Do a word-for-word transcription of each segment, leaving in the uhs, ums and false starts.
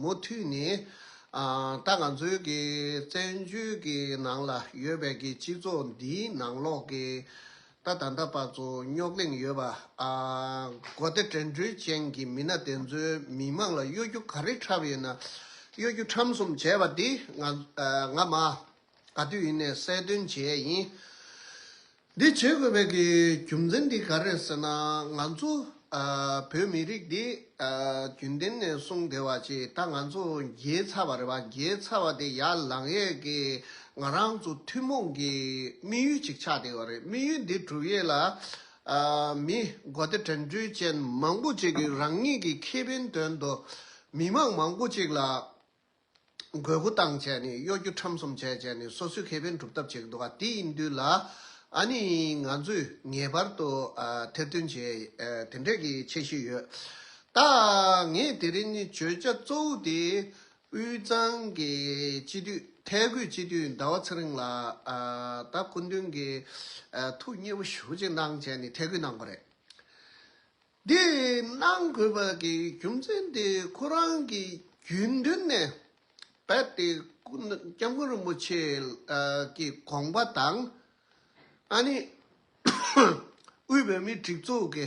མུ་མཐུད་ནས་ཨ་ད་ང་ཚོའི་གི་བཙན་བྱོལ་གྱི་ནང་ལ་ཡོད་པའི་གི་སྤྱི་ཚོགས་འདིའི་ནང་ལོགས་ཀྱི་ད་ད་ལྟ་བར་དུ་རྙོག་གླེང་ཡོད་པ་ཨ་གོ་བདེ་དྲན་འཕྲུལ་ཅན་གྱི་མི་སྣ་དེ་ཚོའི་མི་མང་ལ་གཡོ་སྒྱུ་ག་རེ་འཁྲབ་ཡོད་ན། གཡོ་སྒྱུ་ཁྲམ་གསུམ་བྱས་པ་འདི་ང་ཨ་ང་མ་ག་དུས་ཡིན་ནའི་གསལ་སྟོན་བྱས་ཡིན། འདི་བྱེད་དགོས་པའི་གི་རྒྱུ་མཚན་འདི་ག་རེ་ཟེར་ན། ང་ཚོ་ཨ་བོད་མི་རིགས་འདི་ཨ་རྒྱུན་ལྡན་ནས་གསུངས་བསྡད་པ་ཅིག་ད་ང་ཚོ་རྒྱལ་ཚར་བ་རེད་བ། རྒྱལ་ཚར་བ་དེ་ཡར་ལངས་ཡས་ཀྱི་ང་རང་ཚོ་ཐུན་མོང་གི་དམིགས་ཡུལ་ཅིག་ཆགས་བསྡད་པ་རེད། དམིགས་ཡུལ་འདི་འགྲུབ་ཡས་ལ་ཨ་མི་གོ་བདེ་དྲན་འཕྲུལ་ཅན་མང་པོ་ཅིག་གིས་རང་ཉིད་ཀྱི་ཁེ་ཕན་དོན་དུ་མི་མང་མང་པོ་ཅིག་ལ་དགོས་མཁོ་བཏང་བྱས་ནས་གཡོ་སྒྱུ་ཁྲམ་གསུམ་བྱས་བྱས་ནས་སོ་སོའི་ཁེ་ཕན་སྒྲུབ་ཐབས་བྱེད་ཀྱི་འདུག་ག་དེ་ཡིན་དུས་ལ་ཨ་ནི་ང་ཚོས་ངེས་པར་དུ་ཨ་ཐེར་འདོན་བྱེད་ཨ་དེ་འདྲས་ཀྱི་འཆར་གཞི་ཡོད། ད་ངས་དེ་རིང་ནི་བརྗོད་བྱ་གཙོ་བོ་དེ་དབུས་གཙང་གི་སྤྱི་འཐུས་ཐད་བསྐོས་སྤྱི་འཐུས་ཟླ་བ་ཚེ་རིང་ལ་ཨ་ད་སྐུ་མདུན་གྱིས་ཨ་ཐུགས་མཉེས་པོ་ཞེ་པོ་ཅིག་གནང་བྱས་ནས་ཐད་བསྐོས་གནང་བ་རེད། འདི་གནང་དགོས་པ་གི་རྒྱུ་མཚན་དེ་ཁོ་རང་གི་རྒྱུན་དུ་ནས་རྦད་དེ་སྐུ་སྐྱབས་མགོན་རིན་པོ་ཆེ་གི་དགོངས་པ་དང་། ཨ་ནི་དབུས་བོད་མིའི་སྒྲིག་འཛུགས་ཀྱི་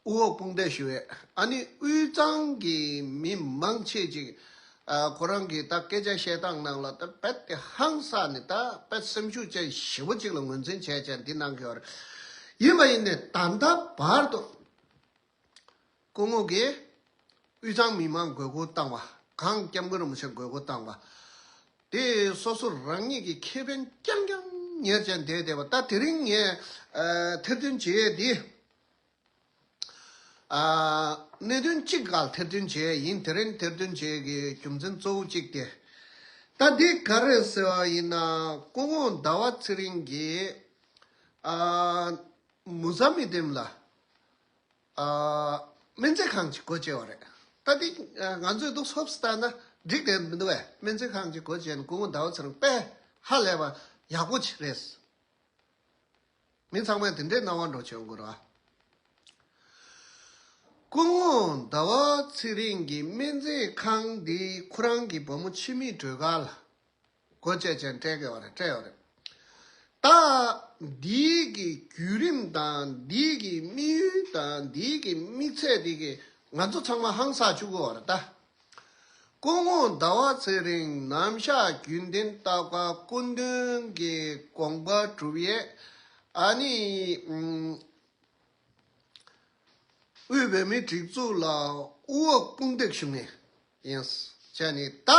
དབུ་འོག་དཔུང་འདེགས་ཞུ་བའི་ཨ་ནི་དབུས་གཙང་གི་མི་མང་ཆེ་ཅིག་ཨ་ཁོ་རང་གིས་ད་སྐད་ཆ་བཤད་སྟངས་ནང་ལ་ད་རྦད་དེ་ཧང་སངས་ནས་ད་རྦད་སེམས་ཤུགས་ཅན་ཞེ་པོ་ཅིག་ལ་ངོས་འཛིན་བྱས་བྱས་འདི་གནང་གི་ཡོད་རེད། ཡིན་པ་ཡིན་ནའི་ད་ལྟ་བར་དུ་སྐུ་ངོ་གིས་དབུས་གཙང་མི་མང་དགོས་མཁོ་བཏང་བ། གང་སྐྱབས་མགོན་རིན་པོ་ཆེ་དགོས་མཁོ་བཏང་བ། དེ་སོ་སོ་རང་ཉིད་ཀྱི་ཁེ་ཕན་རྐྱང་རྐྱང་ཉར་བྱས་བསྡད་བསྡད་པ། ད་དེ་རིང་ངས་ཨ་ཐེར་འདོན་བྱེད་ཡས་འདི། ཨ་གནད་དོན་གཅིག་སྒང་ཐེར་འདོན་བྱས་ཡིན། དེ་རིང་ཐེར་འདོན་བྱེད་ཀྱི་རྒྱུ་མཚན་གཙོ་བོ་གཅིག་དེ། ད་འདི་ག་རེ་ཟེར་བ་ཡིན་ན། སྐུ་ངོ་ཟླ་བ་ཚེ་རིང་གིས་ཨ་མུ་ཛ་མི་དིན་ལ་ཨ་སྨན་རྩིས་ཁང་ཅིག་སྒོ་ཕྱེ་བ་རེད། ད་འདི་ཨ་ང་ཚོས་འདུག་སོབ་སི་ལྟ་ན་འགྲིག་བསྡད་མི་འདུག་བས། སྨན་རྩིས་ཁང་ཅིག་སྒོ་ཕྱེ་ནས་སྐུ་ངོ་ཟླ་བ་ཚེ་རིང་དཔེ་ཧ་ལས་པ་ཡག་པོ་ཅིག་རེད། མི་ཚང་མས་དེ་འདྲའི་སྣང་བ་འགྲོ་བྱེད་དགོས་ར། སྐུ་ངོ་ཟླ་བ་ཚེ་རིང་གིས་སྨན་རྩིས་ཁང་འདི་ཁོ་རང་གི་བུ་མོ་འཆི་མེད་སྒྲོལ་དཀར་ལ་སྒོ་ཕྱེ་བྱས་སྤྲད་ཡོད་རེད། སྤྲད་ཡོད་རེད། ད་འདིའི་གི་བརྒྱུད་རིམ་དང་འདིའི་གི་དམིགས་ཡུལ་དང་འདིའི་གི་དམིགས་ཚད་འདི་གི་ང་ཚོ་ཚང་མ་ཧང་སངས་བཅུག་གི་ཡོད་རེད་ད། སྐུ་ངོ་ཟླ་བ་ཚེ་རིང་ནམ་ཞག་རྒྱུན་ལྡན་ལྟ་བ་སྐུ་མདུན་གྱི་དགོངས་པ་སྒྲུབ་ཡས་ཨ་ནི་ཨུམ་དབུས་བོད་མིའི་སྒྲིག་འཛུགས་ལ་དབུ་འོག་དཔུང་འདེགས་ཞུ་མཁན་ཡིན། བྱས་ནས་ད་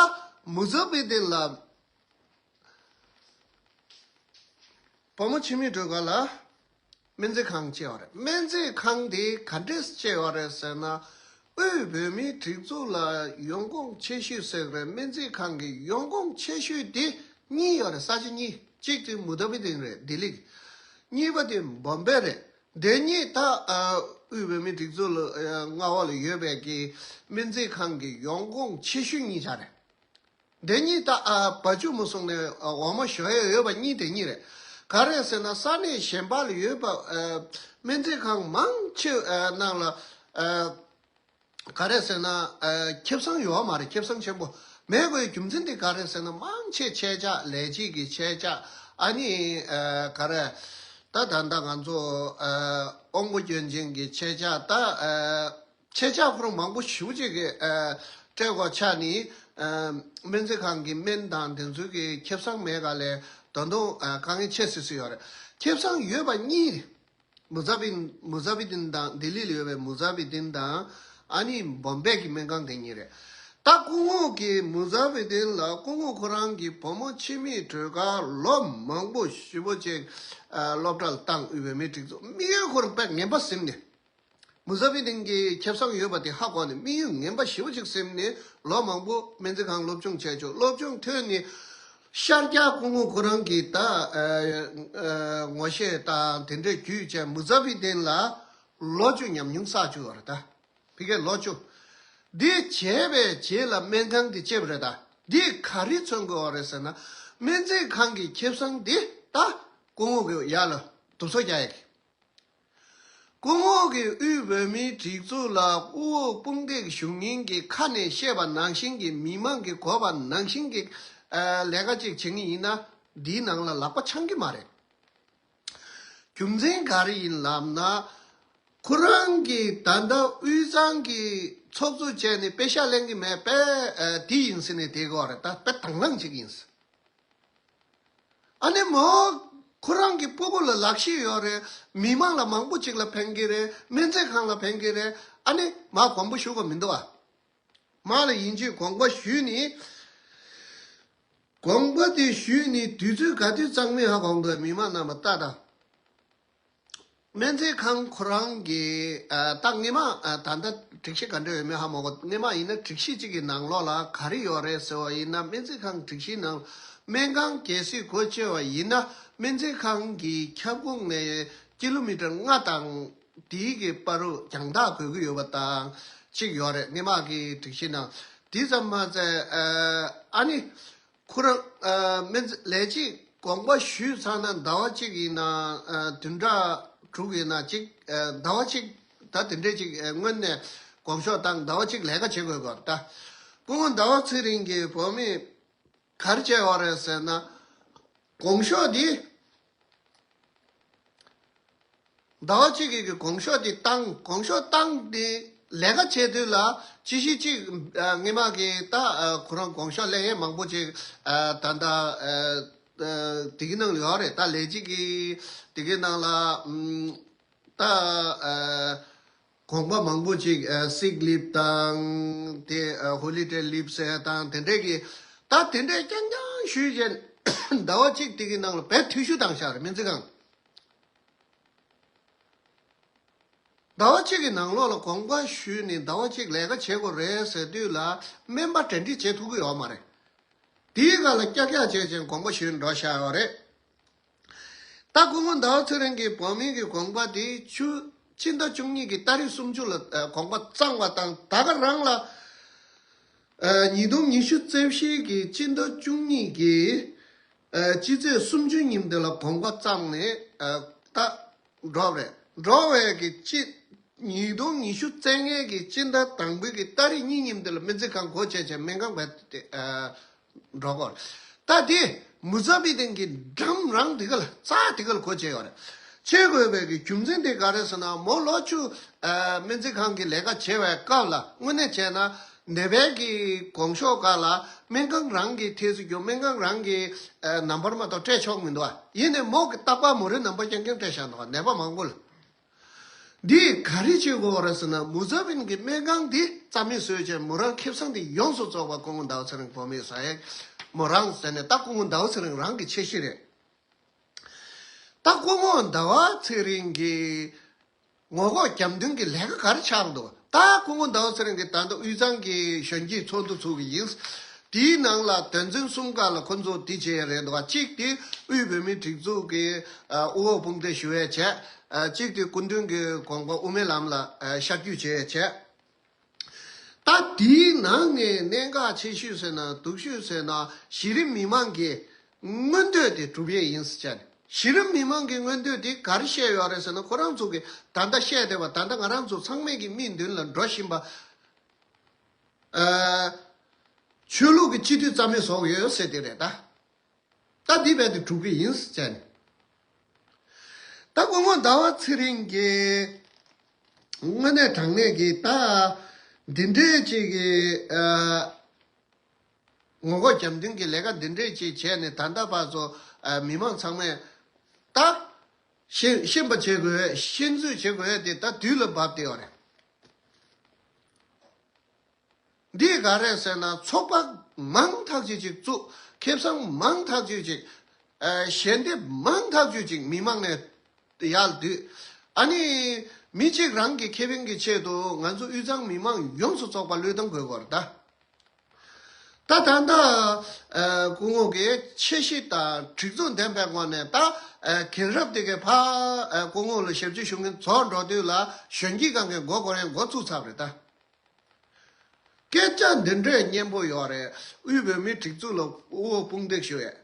མུ་ཛ་བི་དིན་ལ་བུ་མོ་འཆི་མེད་སྒྲོལ་དཀར་ལ་སྨན་རྩིས་ཁང་བཅས་པ་རེད། སྨན་རྩིས་ཁང་དེ་ག་འདྲས་བཅས་པ་རེད་ཟེར་ན། དབུས་བོད་མིའི་སྒྲིག་འཛུགས་ལ་ཡོང་ཁུངས་ཆེ་ཤོས་ཟེར་བའི་སྨན་རྩིས་ཁང་གི་ཡོང་ཁུངས་ཆེ་ཤོས་དེ་གཉིས་ཡོད་རེད། ས་ཆ་གཉིས། གཅིག་དེ་མུ་ཛ་བི་དིན་རེད། ལྡི་ལི། གཉིས་པ་དེ་བོམ་བེ་རེད། དེ་གཉིས་ད་ཨ་དབུས་བོད་མིའི་སྒྲིག་འཛུགས་ལ་ཨ་མངའ་འོག་ལ་ཡོད་པའི་གི་སྨན་རྩིས་ཁང་གི་ཡོང་ཁུངས་ཆེ་ཤོས་གཉིས་ཆ་རེད། དེ་གཉིས་ད་ཨ་བ་ཕྱུགས་མོ་སོང་ནས་ཨ་འོ་མ་ཞོ་ཡས་ཡོད་པ་གཉིས་དེ་གཉིས་རེད། ག་རེ་ཟེར་ན་ས་གནས་གཞན་པ་ལ་ཡོད་པ་ཨ་སྨན་རྩིས་ཁང་མང་ཆེ་ཨ་ནང་ལ་ཨ་ག་རེ་ཟེར་ན་ཨ་ཁེ་བཟང་ཡོད་མ་རེད། ཁེ་བཟང་ཆེན་པོ་མེད་དགོས་རྒྱུ་མཚན་དེ་ག་རེ་ཟེར་ན། མང་ཆེ་ཆད་ཆག་ལས་བྱེད་ཀྱི་ཆད་ཆག་ཨ་ནི་ཨ་ག་རེ་ད་ད་ལྟ་ང་ཚོ་ཨ་དབང་པོ་སྐྱོན་ཅན་གྱི་ཆད་ཆག་ད་ཨ། ཁྱེད་ཅག་ཁོ་རང་མང་པོ་ཞེ་པོ་ཅིག་གིས་ཨ་སྤྲད་དགོས་ཆགས་ནི་ཨ་སྨན་རྩིས་ཁང་གི་སྨན་དང་དེ་ཚོའི་གི་ཁེ་བཟང་མེད་ག་ལས་ད་དུང་ཨ་དཀའ་ངལ་ཆེ་སྲིད་སྲིད་ཡོད་རེད། ཁེ་བཟང་ཡོད་པ་གཉིས་རེད། མུ་ཛ་བི་མུ་ཛ་བི་དིན་དང་ལྡི་ལི་ལ་ཡོད་པའི་མུ་ཛ་བི་དིན་དང་ཨ་ནི་བོམ་བེ་གི་སྨན་ཁང་དེ་གཉིས་རེད། ད་སྐུ་ངོ་གིས་མུ་ཛ་བི་དིན་ལ་སྐུ་ངོ་ཁོ་རང་གི་བུ་མོ་འཆི་མེད་སྒྲོལ་དཀར་ལོ་མང་པོ་ཞེ་པོ་ཅིག་ཨ་སློབ་གྲྭ་ལ་བཏང་། དབུས་བོད་མིའི་སྒྲིག་འཛུགས་དམིགས་ཡུལ་ཁོ་རང་དཔེ་ངན་པ་ཟིན་ནས། མུ་ཛ་བི་དིན་གྱི་ཁེ་བཟང་ཡོད་པ་དེ་ཧ་གོ་ནས་དམིགས་ཡུལ་ངན་པ་ཞེ་པོ་ཅིག་ཟིན་ནས་ལོ་མང་པོ་སྨན་རྩིས་ཁང་སློབ་སྦྱོང་བྱས་ཆོག་སློབ་སྦྱོང་ཐོན་ནས་ཤར་རྒྱག་སྐུ་ངོ་ཁོ་རང་གིས་ད་ཨ་ཨ་ངོ་ཤེས་དང་དེ་འདྲས་བརྒྱུད་བྱས་མུ་ཛ་བི་དིན་ལ་ལོ་བཅུ་ཉམས་མྱོང་བསགས་བཅུག་ཡོད་རེད་ད། ཕ་གིའི་ལོ་བཅུ། འདི་བྱས་པའི་རྗེས་ལ་སྨན་ཁང་དེ་བཅད་པ་རེད་ད། འདི་ག་རེ་མཚོན་དགོས་པ་རེད་ཟེར་ན། སྨན་རྩིས་ཁང་གི་ཁེ་བཟང་འདི་ད་སྐུ་ངོ་གི་ཡར་ལ་དུབ་སོ་རྒྱག་ཡག་གི། སྐུ་ངོ་གིས་དབུས་བོད་མིའི་སྒྲིག་འཛུགས་ལ་དབུ་འོག་དཔུང་འདེགས་ཞུ་མཁན་གྱི་ཁ་ནས་བཤད་པ་ནང་བཞིན་གྱི་མི་མང་གིས་གོ་བ་ནང་བཞིན་གྱི་ཨ་ལས་ཀ་ཅིག་བྱེད་ངེས་ཡིན་ན། འདིའི་ནང་ལ་ལག་པ་འཆང་གི་མ་རེད། རྒྱུ་མཚན་ག་རེ་ཡིན་ལབ་ན། ཁོ་རང་གིས་ད་ལྟ་དབུས་གཙང་གི་ཚོགས་གཙོ་བྱས་ནས་པེ་ཤག་ལེན་གྱི་མེད་པས། ཨ་དེ་ཡིན་ཟེར་ནས་བསྡད་ཀྱི་ཡོད་རེད། ད་དཔེ་དང་བླངས་ཅིག་ཡིན། ཨ་ནི་མོ། ཁོ་རང་གི་སྤུ་གུ་ལ་ལག་ཤེས་ཡོད་རེད། མི་མང་ལ་མང་པོ་ཅིག་ལ་ཕན་གྱི་རེད། སྨན་རྩིས་ཁང་ལ་ཕན་གྱི་རེད། ཨ་ནི་མ་དགོངས་པ་ཞུ་དགོས་མི་འདུག་ཨ། མ་ལ་ཡིན་གཅིག་དགོངས་པ་ཞུས་ནི། དགོངས་པ་དེ་ཞུས་ནི་དུས་ཚོད་ག་དུས་གཙང་མའི་ཧ་གོ་འདུག་མི་མང་རྣམ་པ་ལྟ་དང་། སྨན་རྩིས་ཁང་ཁོ་རང་གི་ཨ་ད་སྔས་མ་ཨ་ད་ལྟ་སྒྲིག་གཞི་ག་འདྲ་ཡོད་མེད་ཧ་མ་གོ། སྔས་མ་ཡིན་ན་སྒྲིག་གཞི་གཅིག་གི་ནང་ལོགས་ལ་ག་རེ་ཡོད་རེད་ཟེར་བ་ཡིན་ན། སྨན་རྩིས་ཁང་སྒྲིག་གཞིའི་ནང་སྨན་ཁང་གལ་སྲིད་སྒོ་ཕྱེ་བ་ཡིན་ན། སྨན་རྩིས་ཁང་གི་ཁྱབ་ཁོངས་ནས་ཀི་ལོ་མི་ཊར་ལྔ་དང་དེའི་གི་བར་དུ་རྒྱང་ཐག་དགོས་ཀྱི་ཡོད་པ་དང་གཅིག་ཡོད་རེད། སྔས་མ་གི་སྒྲིག་གཞི་ནང་། དེ་ཙམ་མ་ཟད་ཨ་ཨ་ནི། ཁོ་རང་ཨ་སྨན་རྩིས་ལས་བྱེད་དགོངས་པ་ཞུས་ཚར་ན་ཟླ་བ་གཅིག་ཡིན་ན་ཨ་བདུན་ཕྲག་དྲུག་ཡིན་ན་གཅིག་ཨ་ཟླ་བ་གཅིག་ད་དེ་འདྲས་ཅིག་ཨ་སྔོན་ནས་དགོངས་ཞོག་བཏང་། ཟླ་བ་གཅིག་ལས་ཀ་བྱེད་དགོས་པ་ད། སྐུ་ངོ་ཟླ་བ་ཚེ་རིང་གིས་བོད་མི་ག་རེ་བྱས་ཡོད་རེད་ཟེར་ན། དགོངས་ཞོག་འདི། ཟླ་བ་གཅིག་གི་གི་དགོངས་ཞོག་འདི་བཏང་། དགོངས་ཞོག་བཏང་སྟེ་ལས་ཀ་བྱེད་དུས་ལ་ཅི་ཞིག་ཅིག་ཨ་སྔས་མ་གི་ད་ཨ་ཁོ་རང་དགོངས་ཞོག་ལེན་ཡས་མང་པོ་ཅིག་ཨ་ད་ལྟ་ཨ་ཨ་དེ་གི་ནང་ལ་ཡོད་རེད། ད་ལས་བྱེད་ཀྱི་དེ་གི་ནང་ལ་ཨམ་ད་ཨ་དགོངས་པ་མང་པོ་ཅིག་ཨ་སིག་ལིབ་དང་དེ་ཨ་ཧོ་ལི་ཌེ་ལིབ་ཟེར་དང་དེ་འདྲས་ཀྱི་ད་དེ་འདྲས་རྐྱང་རྐྱང་ཞུས་རྗེས་ཟླ་བ་གཅིག་དེ་གི་ནང་ལ་བས་འཐུས་ཤོར་བཏང་བཞག་རེད། སྨན་རྩིས་ཁང་། ཟླ་བ་གཅིག་གི་ནང་ལོགས་ལ་དགོངས་པ་ཞུས་ནས་ཟླ་བ་གཅིག་ལས་ཀ་བྱེད་དགོས་རེད་ཟེར་དུས་ལ་སྨན་པ་གྲ་སྒྲིག་བྱེད་ཐུབ་ཀྱི་ཡོད་མ་རེད། དེའི་སྒང་ལ་ཀྱག་ཀྱག་བྱས་བྱས་དགོངས་པ་ཞུས་འགྲོ་བཞག་ཡོད་རེད། ད་སྐུ་ངོ་ཟླ་བ་ཚེ་རིང་གི་བོད་མིའི་གི་དགོངས་པ་དེ་ཆུ་སྤྱི་ཟླ་བཅུ་གཉིས་ཀྱི་ཏ་རིག་སུམ་ཅུ་ལ་ཨ་དགོངས་པ་བརྩམས་པ་དང་ད་ག་རང་ལ་ཨ་ཉིས་སྟོང་ཉི་ཤུ་རྩ་བཞི་གི་སྤྱི་ཟླ་བཅུ་གཉིས་ཀྱི་ཨ་སྤྱི་ཚེས་སུམ་ཅུ་ཉིན་དེ་ལ་དགོངས་པ་བརྩམས་ནས་ཨ་ད་འགྲོ་བ་རེད། འགྲོ་བའི་གི་སྤྱི་ཉིས་སྟོང་ཉི་ཤུ་རྩ་ལྔའི་གི་སྤྱི་ཟླ་དང་པོའི་གི་ཏ་རིག་གཉིས་ཉིན་དེ་ལ་སྨན་རྩིས་ཁང་སྒོ་ཕྱེ་བྱས་སྨན་ཁང་བས་ཏེ་ཨ་འགྲོ་གོ། ད་དེ་མུ་ཛ་བི་དིན་གྱི་འགྲམ་རང་དེ་ག་ལ་རྩ་དེ་ག་ལ་སྒོ་ཕྱེ་ཡོད་རེད། ཕྱེ་དགོས་པའི་གི་རྒྱུ་མཚན་དེ་ག་རེ་ཟེར་ན་མོ་ལོ་ཆུ་ཨ་སྨན་རྩིས་ཁང་གི་ལས་ཀ་བྱེད་པའི་སྐབས་ལ་དངོས་གནས་བྱས་ན་ནད་པའི་གི་དགོངས་ཞོག་ག་ལ་སྨན་ཁང་རང་གི་ཐེ་ཚུ་རྒྱུ་སྨན་ཁང་རང་གི་ཨ་ནམ་བར་མ་གཏོགས་སྤྲད་ཆོག་མི་འདུག་ཨ། ཡིན་ནའི་མོ་གི་རྟག་པར་མོ་རའི་ནམ་བར་རྐྱང་རྐྱང་སྤྲད་བཞག་འདུག་ཨ། ནད་པ་མང་པོ་ལ། འདི་ག་རེ་བྱེད་དགོས་རེད་ཟེར་ན་མུ་ཛ་བིན་གྱི་སྨན་ཁང་འདི་རྩ་མེད་བཟོས་བྱས་མོ་རང་ཁེ་བཟང་དེ་ཡོངས་སུ་རྫོགས་པ་སྐུ་ངོ་ཟླ་བ་ཚེ་རིང་བོད་མི་ཟ་ཡས་མོ་རང་ཟེར་ནས་ད་སྐུ་ངོ་ཟླ་བ་ཚེ་རིང་རང་གི་འཆར་གཞི་རེད། ད་སྐུ་ངོ་ཟླ་བ་ཚེ་རིང་གི་ངོ་ལྐོག་རྒྱབ་མདུན་གྱི་ལས་ཀ་ག་རེ་ཆགས་འདུག་ད་སྐུ་ངོ་ཟླ་བ་ཚེ་རིང་གིས་ད་ལྟ་དབུས་གཙང་གི་གཞོན་སྐྱེས་ཚོགས་འདུ་ཚུགས་ཀྱི་ཡིན། དེའི་ནང་ལ་དོན་ཚན་གསུམ་ཀ་ལ་ཁོ་ཚོ་འདི་བྱས་རེད་འདུག་གཅིག་དེ་དབུས་བོད་མིའི་སྒྲིག་འཛུགས་ཀྱི་ཨ་དབུ་འོག་དཔུང་སྡེ་ཞུ་ཡས་བྱས། ཨ་གཅིག་དེ་སྐུ་མདུན་གྱི་དགོངས་པ་དབུ་མའི་ལམ་ལ་ཨ་ཤར་བསྐྱོད་བྱས་བྱས། ད་དེའི་ནང་ནས་གནད་འགག་ཆེ་ཤོས་ཟེར་ན་སྡུག་ཤོས་ཟེར་ན་གཞི་རིམ་མི་མང་གི་མངོན་འདོད་དེ་སྒྲུབ་ཡས་ཡིན་ཟེར་བྱས་ནས། གཞི་རིམ་མི་མང་གི་མངོན་འདོད་དེ་ག་རེ་བཤད་ཡོད་རེད་ཟེར་ན་ཁོ་རང་ཚོ་གི་ད་ལྟ་བཤད་བསྡད་པ་ད་ལྟ་ང་རང་ཚོ་ཚང་མས་ཀྱི་མིག་མདུན་ལ་འགྲོ་བཞིན་པ། ཨ་ཆོས་ལུགས་ཀྱི་སྤྱི་འཐུས་རྩ་མེད་བཟོ་གི་ཡོད་ཟེར་དེ་རེད་ད། ད་འདི་རྦད་དེ་གྲུབ་ཀྱི་ཡིན་ཟེར་ནས། ད་སྐུ་ངོ་ཟླ་བ་ཚེ་རིང་གིས་དངོས་གནས་དྲང་གནས་ཀྱི་ད་འདི་འདྲའི་ཅིག་གི་ཨ་ངོ་ལྐོག་རྒྱབ་མདུན་གྱི་ལས་ཀ་འདི་འདྲའི་ཅིག་བྱས་ནས་ད་ལྟ་བར་དུ་ཨ་མི་མང་ཚང་མས་ད་ཤེས་ཤེས་པ་བྱེད་དགོས། ཤེས་འཛུལ་བྱེད་དགོས་དེ་ད་དུས་ལ་བབས་བསྡད་ཡོད་རེད། འདི་ག་རེད་ཟེར་ན་ཚོགས་པ་མང་ཐག་ཆོད་ཅིག་བཙུགས། ཁེ་བཟང་མང་ཐག་ཆོད་ཅིག་ཨ་ཞལ་འདེབས་མང་ཐག་ཆོད་ཅིག་མི་མང་ནས་ཡར་བསྡུས། ཨ་ནི་མི་གཅིག་རང་གི་ཁེ་ཕན་གྱི་ཆེད་དུ་ང་ཚོ་དབུས་གཙང་མི་མང་ཡོངས་སུ་རྫོགས་པ་བློས་གཏོང་དགོས་པ་རེད་ད། ད་ད་ལྟ་ཨ་སྐུ་ངོ་གིས་འཆར་གཞི་དང་སྒྲིག་འཛུགས་ལྡན་པའི་ངོས་ནས་ད་ཨ་རྒན་རབས་དེ་གས་ཕར་ཨ་སྐུ་ངོ་ལ་ཞབས་ཕྱི་ཞུ་མཁན་རྫོགས་འགྲོ་དུས་ལ་གཞོན་སྐྱེས་སྒང་གས་མགོ་སྐོར་ཡས་འགོ་བཙུགས་ཚར་བ་རེད་ད། སྐད་ཆ་འདི་འདྲས་སྙན་པོ་ཡོད་རེད། དབུས་བོད་མིའི་སྒྲིག་འཛུགས་ལ་དབུ་འོག་དཔུང་འདེགས་ཞུ་ཡས།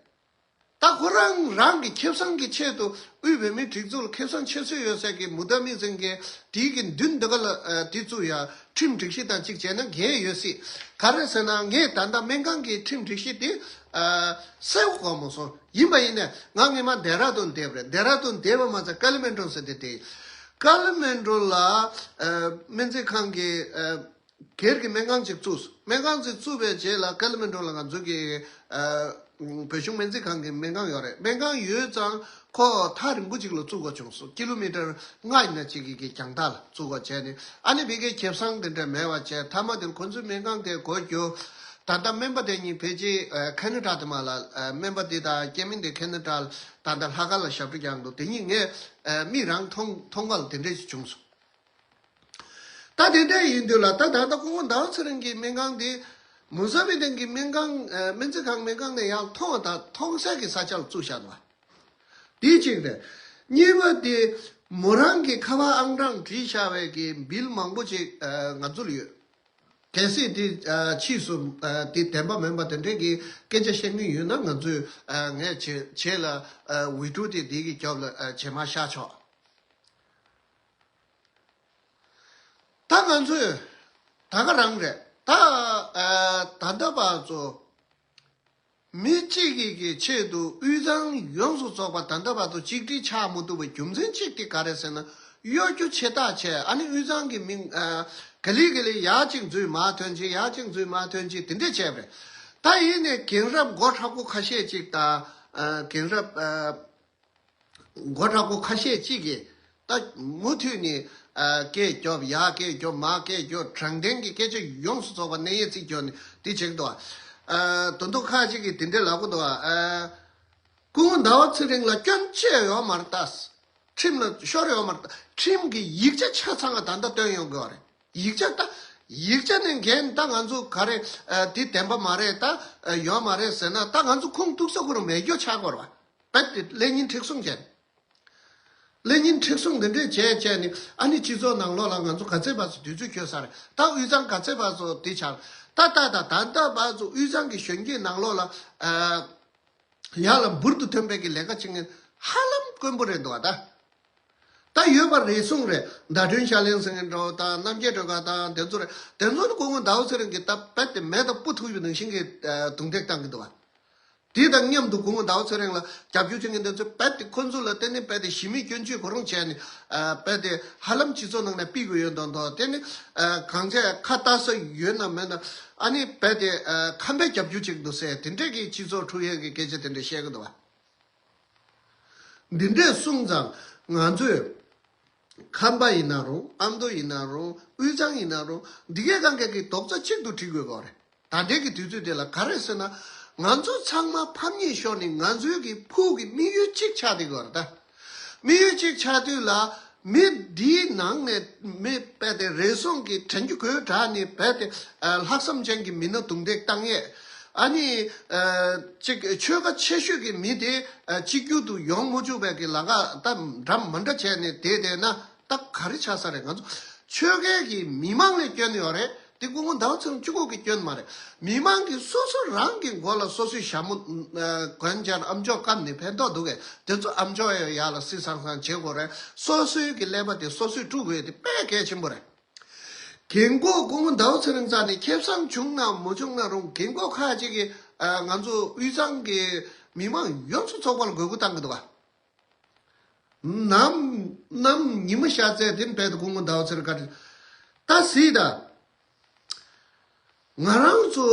ད་ཁོ་རང་རང་གི་ཁེ་བཟང་གི་ཆེད་དུ་དབུས་བོད་མིའི་སྒྲིག་འཛུགས་ལ་ཁེ་བཟང་ཆེ་ཤོས་ཡོད་ས་གི་མུ་མཐའ་མི་ཚང་གི་དེའི་གི་མདུན་འདི་ག་ལ་ཨ་དེ་བཙུགས་ཡ་ཁྲིམས་སྒྲིག་གཞི་དང་གཅིག་བྱས་ན་འགན་ཡོད་སྲིད། ག་རེ་ཟེར་ན་ངས་ད་ལྟ་སྨན་ཁང་གི་ཁྲིམས་སྒྲིག་གཞི་དེ་ཨ་གསལ་པོ་གོ་མ་སོང་། ཡིན་པ་ཡིན་ནས་ང་སྔོན་མ་ལྡེ་ར་ལྡུན་བསྡད་པ་རེད། ལྡེ་ར་ལྡུན་བསྡད་པ་མ་ཚད་ཀ་ཐ་མན་གྲུ་ཟེར་དེ་དེ་ཀ་ཐ་མན་གྲུ་ལ་ཨ་སྨན་རྩིས་ཁང་གི་ཨ་སྒེར་གྱི་སྨན་ཁང་ཅིག་བཙུགས། སྨན་ཁང་ཅིག་བཙུགས་པའི་རྗེས་ལ་ཀ་ཐ་མན་གྲུ་ལ་ང་ཚོ་གི་ཨ་བོད་གཞུང་སྨན་རྩིས་ཁང་གི་སྨན་ཁང་ཡོད་རེད། སྨན་ཁང་ཡོད་ཙང་ཁོ་ཐག་རིང་པོ་ཅིག་ལ་བཙུགས་དགོས་བྱུང་སོང་། ཀི་ལོ་མི་ཊར་ལྔ་ཡིན་ན་ཅིག་གི་གི་རྒྱང་ཐག་ལ་བཙུགས་དགོས་བྱས་ནས་ཨ་ནི་ཕ་གིའི་ཁེ་བཟང་དེ་འདྲ་མེད་པ་བྱས། མཐའ་མ་དེར་ཁོ་ཚོའི་སྨན་ཁང་དེ་སྒོ་རྒྱག། ད་ལྟ་སྨན་པ་དེ་གཉིས་ཕལ་ཆེར་ཨ་ཁ་ན་ཌ་དེ་མ་ལ་ཨ་སྨན་པ་དེ་དང་སྐྱེ་དམན་དེ་ཁ་ན་ཌ་ལ་ད་ལྟ་ལྷག་དཀར་ལ་ཞབས་བྲོ་རྒྱག་འདུག་དེ་གཉིས་ངས་ཨ་མིག་རང་མཐོང་མཐོང་ག་ལ་དེ་འདྲས་ཞིག་བྱུང་སོང་། ད་དེ་འདྲ་ཡིན་དུས་ལ་ད་ད་ལྟ་སྐུ་ངོ་ཟླ་བ་ཚེ་རིང་གི་སྨན་ཁང་འདི་མུ་ས་བི་ཏན་གྱི་སྨན་ཁང་ཨ་སྨན་རྩིས་ཁང་སྨན་ཁང་ནས་ཡང་མཐོང་བ་དང་མཐོང་སའི་གི་ས་ཆ་ལ་བཙུགས་བཞག་འདུག་བ། དེ་གཅིག་རེད། གཉིས་པ་དེ་མོ་རང་གི་ཁ་པར་ཨང་གྲངས་བྲིས་བཞག་པའི་གི་བིལ་མང་པོ་ཅིག་ཨ་ང་ཚོ་ལ་ཡོད། གལ་སྲིད་དེ་ཨ་ཕྱིས་སུ་ཨ་དེ་བདེན་པ་མིན་པ་དེ་འདྲས་ཀྱི་སྐད་ཆ་བཤད་མཁན་ཡོད་ན་ང་ཚོས་ཨ་ངས་བྱེད་བྱེད་ལ་ཨ་ཝི་ཀྲུ་དེ་དེ་གི་རྒྱབ་ལ་ཨ་བྱེད་མ་བཞག་ཆོག་ད་ང་ཚོས་ད་ག་རང་རེད། ད་ཨ་ད་ལྟ་བར་ཚོ་མི་གཅིག་གི་གི་ཆེད་དུ་དབུས་གཙང་ཡོངས་སུ་རྫོགས་པ་ད་ལྟ་བར་དུ་གཅིག་སྒྲིལ་ཆགས་མི་ཐུབ་པའི་རྒྱུ་མཚན་གཅིག་དེ་ག་རེ་ཟེར་ན། གཡོ་སྒྱུ་ཆེ་ཐག་ཆད། ཨ་ནི་དབུས་གཙང་གི་མི་ཨ་ག་ལེ་ག་ལེ་ཡར་གཅིག་འཛུལ་མར་ཐོན་གཅིག་ཡར་གཅིག་འཛུལ་མར་ཐོན་གཅིག་དེ་འདྲས་བྱས་པ་རེད། ད་ཡིན་ནའི་རྒན་རབས་མགོ་མཁྲེགས་པོ་ཁ་ཤས་ཅིག་དང་ཨ་རྒན་རབས་ཨ། མགོ་མཁྲེགས་པོ་ཁ་ཤས་ཅིག་གིས་ད་མུ་མཐུད་ནས་ཨ་སྐད་རྒྱོབ། ཡར་སྐད་རྒྱོབ། མར་སྐད་རྒྱོབ། དྲང་བདེན་གྱི་སྐད་ཆ་ཡོངས་སུ་རྫོགས་པ་ནས་ཡས་ཚིག་རྒྱོབ་ནས་འདི་བྱེད་ཀྱི་འདུག་བ། ཨ་དོན་དུ་ཁ་ཅིག་གིས་དེ་འདྲས་ལབ་ཀྱི་འདུག་བ། ཨ་སྐུ་ངོ་ཟླ་བ་ཚེ་རིང་ལ་སྐྱོན་ཅི་ཡང་ཡོད་མ་རེད་ད། ཁྲིམས་ལ་ཤོར་ཡོད་མ་རེད་ད། ཁྲིམས་ཀྱི་ཡིག་ཆ་ཆ་ཚང་ང་ད་ལྟ་བཏོན་ཡོང་གི་བ་རེད། ཡིག་ཆ་ད་ཡིག་ཆ་ནས་འགན་ད་ང་ཚོ་ག་རེ་ཨ་འདི་བདེན་པ་མ་རེད་ད་ཨ་ཡོད་མ་རེད་ཟེར་ན་ད་ང་ཚོ་ཁུངས་གཏུགས་ས་ཁོ་རང་མེད་རྒྱུ་ཆགས་ཀྱི་ཡོད་རེད་བ། རྦད་དེ་ཀླད་རྙིང་མཁྲེགས་བཟུང་བྱས། ཀླད་རྙིང་མཁྲེགས་བཟུང་འདི་འདྲས་བྱས་བྱས་ནས་ཨ་ནི་སྤྱི་ཚོགས་ནང་ལོགས་ལ་ང་ཚོ་ག་ཚད་བར་དུ་དུས་ཚོད་འཁྱོལ་ས་རེད། ད་དབུས་གཙང་ག་ཚད་བར་དུ་འདི་ཆགས། ད་ད་ད་ད་ལྟ་བར་དུ་དབུས་གཙང་གི་གཞོན་སྐྱེས་ནང་ལོགས་ལ་ཨ་ཡར་ལ་འབུར་དུ་ཐོན་པའི་གི་ལས་ཀ་བྱེད་མཁན་ཧ་ལམ་དཀོན་པོ་རེད་འདུག་བ་ད། ད་ཡོད་པ་རེ་ཟུང་རེད། ཟླ་སྒྲོན་ཤར་གླིང་ཟེར་མཁན་འདྲ་བོ་དང་རྣམ་རྒྱལ་སྒྲོལ་དཀར་དང་དེ་ཚོ་རེད། དེ་ཚོ་ནི་སྐུ་ངོ་ཟླ་བ་ཚེ་རིང་གིས་ད་རྦད་དེ་མེ་དང་སྤུ་ཐུག་པའི་ནང་བཞིན་གྱི་ཨ་རྡུང་རྡེག་བཏང་གི་འདུག་བ། དེ་དང་མཉམ་དུ་སྐུ་ངོ་ཟླ་བ་ཚེ་རིང་ལ་རྒྱབ་སྐྱོར་བྱེད་མཁན་དེ་ཚོས་རྦད་དེ་ཁོ་ཚོ་ལ་བརྟེན་ནས་རྦད་དེ་གཞི་མེད་སྐྱོན་བརྗོད་ཁོ་རང་བྱས་ནས་ཨ་རྦད་དེ་ཧ་ལམ་སྤྱི་ཚོགས་ནང་ནས་ཕུད་དགོས་ཡོད་མདོག་མདོག་དེ་ནི་ཨ་གང་བྱས་ཁ་ལྟ་ས་ཡོད་ན་མེད་ན་ཨ་ནི་རྦད་དེ་ཨ་ཁམས་པས་རྒྱབ་སྐྱོར་བྱེད་ཀྱི་འདུག་ཟེར་དེ་འདྲས་ཀྱི་སྤྱི་ཚོགས་འཁྲུག་ཡས་ཀྱི་སྐད་ཆ་དེ་འདྲས་བཤད་ཀྱི་འདུག་བ། འདི་འདྲས་གསུངས་ཙང་ང་ཚོས་ཁམས་པ་ཡིན་ན་རུང་། ཨ་མདོ་ཡིན་ན་རུང་། དབུས་གཙང་ཡིན་ན་རུང་། འདི་གའི་སྒང་ག་གི་རྡོག་རྩ་གཅིག་ཏུ་སྒྲིལ་དགོས་ཀྱི་རེད། ད་ལྟའི་གི་དུས་ཚོད་དེ་ལ་ག་རེ་ཟེར་ན། ང་ཚོ་ཚང་མ་ཕམ་ཉེས་ཤོར་ནས་ང་ཚོའི་གི་ཕུགས་ཀྱི་དམིགས་ཡུལ་གཅིག་ཆགས་བསྡད་ཀྱི་ཡོད་རེད་ད། དམིགས་ཡུལ་གཅིག་ཆགས་དུས་ལ་མི་འདིའི་ནང་ནས་མི་རྦད་དེ་རེ་ཟུང་གིས་དྲན་རྒྱུ་དགོས་དྲགས་ནས་རྦད་དེ་ཨ་ལྷག་བསམ་ཅན་གྱི་མི་སྣ་རྡུང་རྡེག་བཏང་ཡས། ཨ་ནི་ཨ་ཅིག་ཆོལ་ཁ་ཆེ་ཤོས་ཀྱི་མི་དེ་ཨ་གཅིག་གྱུར་དུ་ཡོང་མ་བཅུག་པའི་གི་ལས་ཀ་ད་འདྲ་མི་འདྲ་བྱས་ནས་བསྡད་བསྡད་ན་ད་ག་རེ་ཆགས་ས་རེད། ང་ཚོ་ཆོལ་ཁའི་གི་མི་མང་ལ་སྐྱོན་ཡོད་རེད། དེ་སྐུ་ངོ་ཟླ་བ་ཚེ་རིང་གཅིག་པོ་གི་སྐྱོན་མ་རེད། མི་མང་གིས་སོ་སོ་རང་གི་མགོ་ལ་སོ་སོའི་ཞྭ་མོ་ཨ་གོན་བྱས་ཨམ་ཅོག་བཀབ་ནས་ཕན་ཐོགས་འདུག་གས། དེ་ཚོ་ཨམ་ཅོག་ཡང་ཡར་ལ་བསིལ་སང་སང་བྱེད་དགོས་རེད། སོ་སོའི་གི་ཀླད་པ་དེ་སོ་སོས་དཀྲུག་དགོས་དེ་དཔེ་གལ་ཆེན་པོ་རེད། རྒན་གོག་སྐུ་ངོ་ཟླ་བ་ཚེ་རིང་རྩ་ནས་ཁེ་བཟང་བྱུང་ན་མ་བྱུང་ན་རུང་རྒན་གོག་ཁ་ཅིག་གིས་ཨ་ང་ཚོ་དབུས་གཙང་གི་མི་མང་ཡོངས་སུ་ཚོགས་པ་ལ་དགོས་མཁོ་བཏང་གི་འདུག་ག་ནམ་ནམ་ཉི་མ་ཤར་ཚད་དེ་རྦད་དེ་སྐུ་ངོ་ཟླ་བ་ཚེ་རིང་བཀའ་དྲིན་ད་གཟིགས་དང་། ང་རང་ཚོ་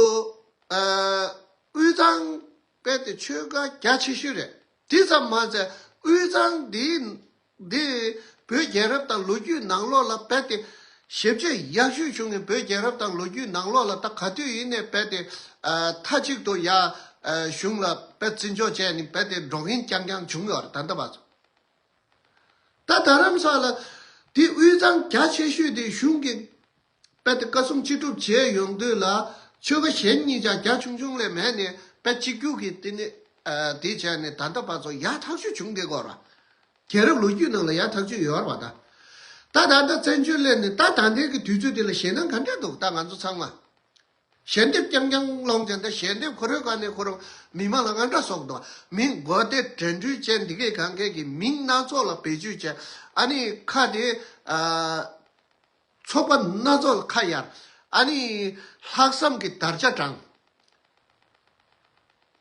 ཨ་དབུས་གཙང་རྦད་དེ་ཆོལ་ཁ་རྒྱ་ཆེ་ཤོས་རེད། དེ་ཙམ་མ་ཟད་དབུས་གཙང་འདི་འདི་བོད་རྒྱལ་རབས་དང་ལོ་རྒྱུས་ནང་ལོགས་ལ་རྦད་དེ་ཞེ་ཆེ་ཡག་ཤོས་བྱུང་ནས་བོད་རྒྱལ་རབས་དང་ལོ་རྒྱུས་ནང་ལོགས་ལ་ད་ག་དུས་ཡིན་ནའི་རྦད་དེ་ཨ་མཐའ་གཅིག་ཏུ་ཡ་ཨ་གཞུང་ལ་རྦད་བརྩི་འཇོག་བྱས་ནས་རྦད་དེ་འགྲོ་མཁན་རྐྱང་རྐྱང་བྱུང་ཡོད་རེད། ད་ལྟ་བར་དུ། ད་རྡ་རམ་ས་ལ་དེ་དབུས་གཙང་རྒྱ་ཆེ་ཤོས་དེ་གཞུང་གིས་རྦད་དེ་བཀའ་གསུང་ཅི་སྒྲུབ་བྱས་ཡོང་དུས་ལ་ཆོལ་ཁ་གཞན་གཉིས་ཀྱང་རྒྱ་ཆུང་ཆུང་ལས་མེད་ནས་རྦད་གཅིག་གྱུར་གྱིས་དེ་ནི་ཨ་དེ་བྱས་ནས་ད་ལྟ་བར་དུ་ཡག་ཐག་ཆོད་བྱུང་བསྡད་ཀྱི་ཡོད་རེད་བ། རྒྱལ་རབས་ལོ་རྒྱུས་ནང་ལ་ཡག་ཐག་ཆོད་ཡོད་རེད་བ་ད། ད་ད་ལྟ་བཙན་བྱོལ་སླེབས་ནས་ད་ད་ལྟའི་གི་དུས་ཚོད་དེ་ལ་ཞེད་སྣང་ག་འདྲ་འདུག་ད་ང་ཚོ་ཚང་མ། ཞལ་འདེབས་རྐྱང་རྐྱང་སློང་བྱས། ད་ཞལ་འདེབས་ཁོ་རའི་སྒང་ནས་ཁོ་རང་མི་མང་ལ་ངན་འདྲ་བཟོ་གི་འདུག་མི་མགོ་བདེ་དྲན་འཕྲུལ་ཅན་འདི་གས་གང་གས་ཀྱི་མིང་སྣ་ཚོགས་ལ་བེད་སྤྱོད་བྱས། ཨ་ནི་ཁ་དེ་ཨ། ཚོགས་པ་སྣ་ཚོགས་ལ་ཁ་གཡར། ཨ་ནི་ལྷག་བསམ་གྱི་དར་ཆ་དྲངས།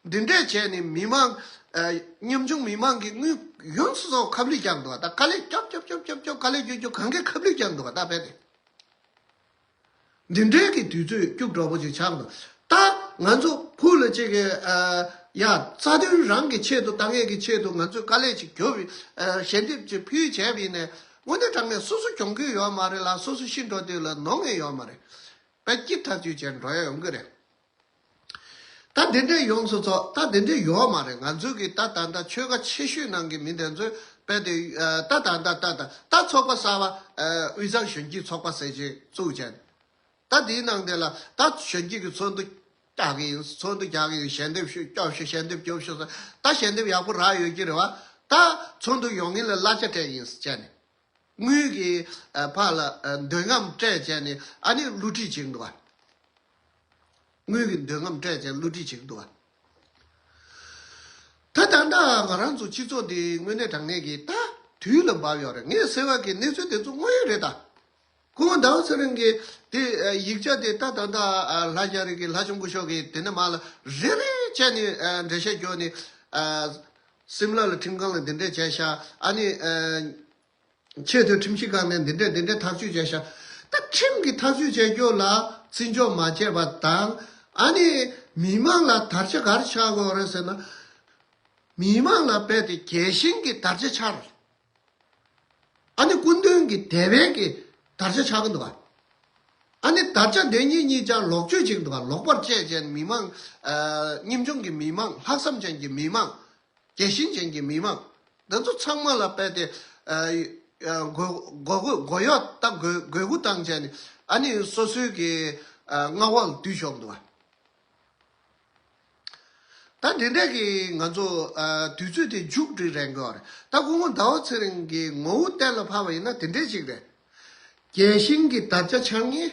འདི་འདྲས་བྱས་ནས་མི་མང་ཨ། ཉམ་ཆུང་མི་མང་གི་དངུལ་ཡོངས་སུ་རྫོགས་ཁ་བསླུས་རྒྱག་འདུག་ད་དཀའ་ལས་སྐྱོབ་སྐྱོབ་སྐྱོབ་སྐྱོབ་སྐྱོབ། དཀའ་ལས་སྐྱོབ་སྐྱོབ། གང་གས་ཁ་བསླུས་རྒྱག་འདུག་ད་རྦད་དེ། འདི་འདྲའི་གི་དུས་ཚོད་སྐྱུག་བྲོ་པོ་ཅིག་ཆགས་འདུག་ད་ང་ཚོ་ཁུལ་ལ་ཅིག་གི་ཨ། ཡ་རྩ་དོན་རང་གི་ཆེད་དུ་བཏང་ཡས་ཀྱི་ཆེད་དུ་ང་ཚོས་དཀའ་ལས་ཅིག་རྒྱོབ་ཡིན། ཨ། ཞལ་འདེབས་ཅིག་ཕུལ་བྱས་པ་ཡིན་ནའི་དངོས་གནས་དྲང་གནས་སོ་སོ་གྱོང་གུན་ཡོད་མ་རེད་ལ། སོ་སོ་ཤི་འགྲོ་དུས་ལ་ནོར་ངེས་ཡོད་མ་རེད། དཔེ་སྐྱིད་ཐག་ཆོད་བྱས་འགྲོ་ཡ་ཡོང་གི་རེད། ད་དེ་འདྲས་ཡོངས་སུ་རྫོགས། ད་དེ་འདྲས་ཡོད་མ་རེད། ང་ཚོས་ཀྱི་ད་ད་ལྟ་ཆོལ་ཁ་ཆེ་ཤོས་ནང་གི་མི་དེ་ཚོས་དཔེ་དེ་ཨ། ད་ད་ད་ད་ད་ད་ཚོགས་པ་གསར་པ་ཨ། དབུས་གཙང་གཞོན་སྐྱེས་ཚོགས་པ་ཟེར་ཅིག་བཙུགས་བྱས། ད་དེའི་ནང་དེ་ལ་ད་གཞོན་སྐྱེས་ཀྱི་ཚོགས་འདུ་རྒྱག་གི་ཡིན། ཚོགས་འདུ་རྒྱག་གི་ཡིན། ཞལ་འདེབས་ཞུ་སྐྱོབ་ཤོག་ཞལ་འདེབས་སྐྱོབ་ཤོག་ཟེར། ད་ཞལ་འདེབས་ཡག་པོ་རག་ཡོད་ཀྱི་རེད་བ། ད་ཚོགས་འདུ་ཡོང་མཁན་ལ་གླ་ཆ་སྤྲད་ཡིན་ཟེར་བྱས་ནས། དངུལ་གྱི་ཨ། ཕར་ལ་ཨ། འདོད་རྔམ་སྤྲད་བྱས་ནས་ཨ་ནི་བསླུ་བྲིད་བྱེད་ཀྱི་འདུག་བ། དངུལ་གྱི་འདོད་རྔམ་སྤྲད་བྱས་བསླུ་བྲིད་བྱེད་ཀྱི་འདུག་བ། ད་ད་ལྟ་ང་རང་ཚོ་སྤྱི་ཚོགས་འདི་དངོས་གནས་དྲང་གནས་ཀྱི་ད་དུས་ལ་བབས་ཡོད་རེད། ངས་ཟེར་བ་གི་གནས་ཚུལ་དེ་ཚོ་དངོས་ཡོད་རེད་ད། སྐུ་ངོ་ཟླ་བ་ཚེ་རིང་གིས་དེ་ཨ། ཡིག་ཆ་དེ་ད་ད་ད་ཨ། ལྷ་རྒྱ་རི་གི་ལྷ་ལྕམ་སྐུ་ཞབས་ཀྱིས་དེ་ནས་མར་ལ་རེ་རེ་བྱས་ནས་ཨ། འགྲེལ་བཤད་རྒྱག་ནས་ཨ། སིམ་ལ་ལ་ཁྲིམས་ཁང་ལ་འདི་འདྲས་བྱས་ཤག་ཨ་ནི་ཨ། ཆེས་མཐོའི་ཁྲིམས་ཞིབ་ཁང་ནས་འདི་འདྲས་འདི་འདྲས་ཐག་གཅོད་བྱས་ཤག་ད་ཁྲིམས་ཀྱིས་ཐག་གཅོད་བྱས་རྒྱུ་ལ་བརྩི་འཇོག་མ་བྱས་པ་དང་། ཨ་ནི་མི་མང་ལ་དར་ཆ་ག་རེ་ཆགས་དགོས་རེད་ཟེར་ན། མི་མང་ལ་རྦད་དེ་རྒྱལ་ཞེན་གྱི་དར་ཆ་འཕྱར། ཨ་ནི་སྐུ་མདུན་གྱི་དད་པའི་གི་དར་ཆ་འཕྱར་གི་འདུག་ག་ཨ་ནི་དར་ཆ་དེ་གཉིས་གཉིས་ཆ་ལོག་སྤྱོད་བྱེད་ཀྱི་འདུག་ག་ལོག་པར་བྱས་བྱས་མི་མང་། ཨ། ཉམ་ཆུང་གི་མི་མང་། ལྷག་བསམ་ཅན་གྱི་མི་མང་། རྒྱལ་ཞེན་ཅན་གྱི་མི་མང་། འདི་ཚོ་ཚང་མ་ལ་རྦད་དེ་ཨ། ཨ། མགོ་མགོ་སྐོར་མགོ་གཡོག་ད་མགོ་མགོ་སྐོར་བཏང་བྱས་ནས་ཨ་ནི་སོ་སོའི་གི་ཨ། མངའ་འོག་ལ་བསྡུས་ཆོག་གི་འདུག་ག་ད་དེ་འདྲས་ཀྱི་ང་ཚོ་ཨ། དུས་ཚོད་དེ་མཇུག་སྒྲིལ་རན་གྱི་ཡོད་རེད། ད་སྐུ་ངོ་ཟླ་བ་ཚེ་རིང་གི་ངོ་བོ་གཏན་ལ་ཕབ་པ་ཡིན་ན་དེ་འདྲས་ཅིག་རེད། རྒྱལ་ཞེན་གྱི་དར་ཆ་འཕྱར་མཁན།